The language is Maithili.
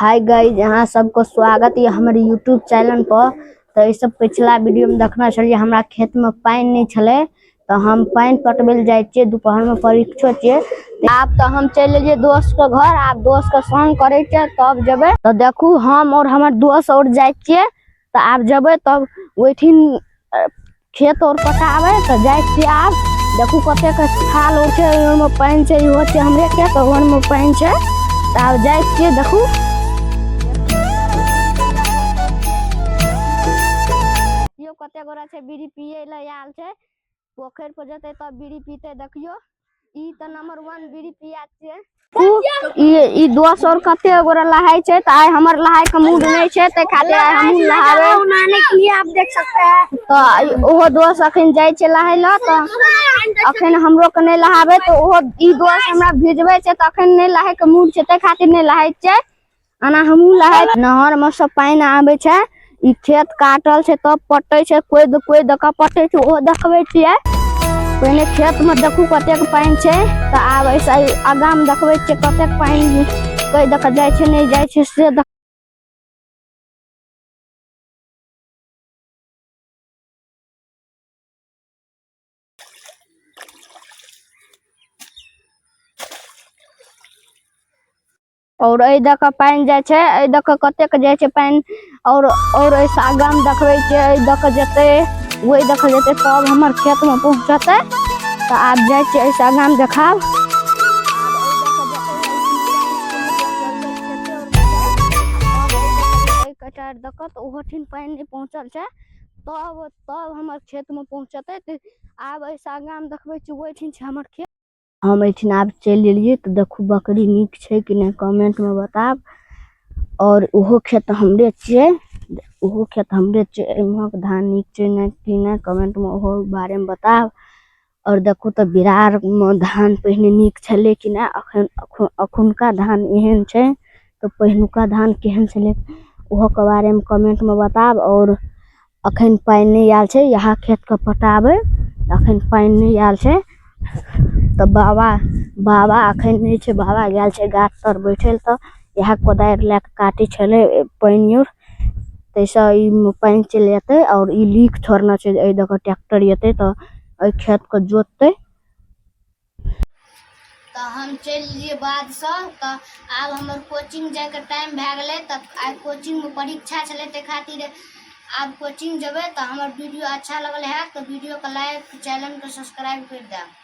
हाय गाइज, अहाँ सबको स्वागत ये हमर यूट्यूब चैनल पर। तो ई सब पिछला वीडियो में देखना छलिए हमरा खेत में पानि नहीं छले, तो हम पानि पटबै लए जाइ छियै, दोपहर में परीक्षो छियै। आब तो हम चलि एलियै दोस्त के घर, आब दोस्त के संग करै छियै तब जेबै। तो देखू हम और हमर दोस्त और जाइ छियै, तो आब जेबै तब ओहिठिन खेत और पटाबै। तो जाइ छियै आब देखू कतेक थाल और छै, ओहिमे पानि छै, इहो छै हमरे खेत, ओहोमे पानि छै। तऽ आब जाइ छियै, देखू यौ कते गोरा छै बीड़ी पियै लए आयल छै, पोखरि पर जेतै तब बीड़ी पीतै। देखियौ ई तऽ नंबर 1 बीड़ी पिया छियै। ई ई दोस्त और कते गोरा नहाय छै, तऽ आइ हमर नहाय के मूड नहि छै, ताहि खातिर आइ हमहूँ नहाबै। नहाने के लिए आप देख सकते हैं। तऽ ओहो दोस्त अखन जाइ छै नहाय लए, तऽ अखन हमरो के नहि नहाबै, तऽ ओहो ई दोस्त हमरा भिजबै छै, तऽ अखन नहि नहाय के मूड छै, ताहि खातिर नहि नहाय छियै। एना हमहूँ नहाय। नहर में सब पानि आबै छै, ई खेत काटल छै तब पटै छै, कोइ कोइ दऽ कऽ पटै छै, ओहो देखबै छियै। पहिने खेत में देखू कतेक पानि छै, तऽ आब एहिसँ आगाँ मे देखबै छियै कतेक पानि कोइ दऽ कऽ जाइ छै नहि जाइ छै से देख। और एहि दऽ कऽ पानि जाइ छै, एहि दऽ कऽ कतेक जाइ छै पानि, और एहिसँ आगाँ मे देखबै छियै, एहि दऽ कऽ जेतै ओहि दऽ कऽ जेतै तब हमर खेतमे पहुँचतै। तऽ आब जाइ छियै एहिसँ आगाँ मे देखाब। कटार दऽ कऽ तऽ ओहोठिन पानि नहि पहुँचल छै, तब हमर खेतमे पहुँचतै। तऽ आब एहिसँ आगाँ मे देखबै छियै, ओहिठिन छै हमर खेत। हम एहिठिन आब चलि एलियै, तऽ देखू बकरी नीक छै कि नहि, कमेंटमे बताब। और ओहो खेत हमरे छियै, ओहो खेत हमरे छियै, एहिमे धान नीक छै नहि कि नहि, कमेंटमे ओहो बारेमे बताब। और देखू तऽ बिरारमे धान पहिने नीक छलै कि नहि, अखुनका धान एहन छै तऽ पहिलुका धान केहन छलै, ओहोके बारेमे कमेंटमे बताब। और अखन पानि नहि आयल छै, इएह खेतके पटाबै, अखन पानि नहि आयल छै। तऽ बाबा अखन नहि छै, बाबा गेल छै गाछ तर बैठल, तऽ इएह कोदारि लए कऽ काटै छलै पानि आर, ताहिसँ ई पानि चलि जेतै। और ई लीक छोड़ने छै, एहि दऽ कऽ ट्रैक्टर एतै तऽ एहि खेतके जोततै। तऽ हम चलि एलियै बाधसँ, तऽ आब हमर कोचिंग जाइके टाइम भए गेलै। तऽ आइ कोचिंगमे परीक्षा छलै, ताहि खातिर आब कोचिंग जेबै। तऽ हमर वीडियो अच्छा लगल हैत तऽ वीडियोके लाइक, चैनलके सब्सक्राइब करि देब।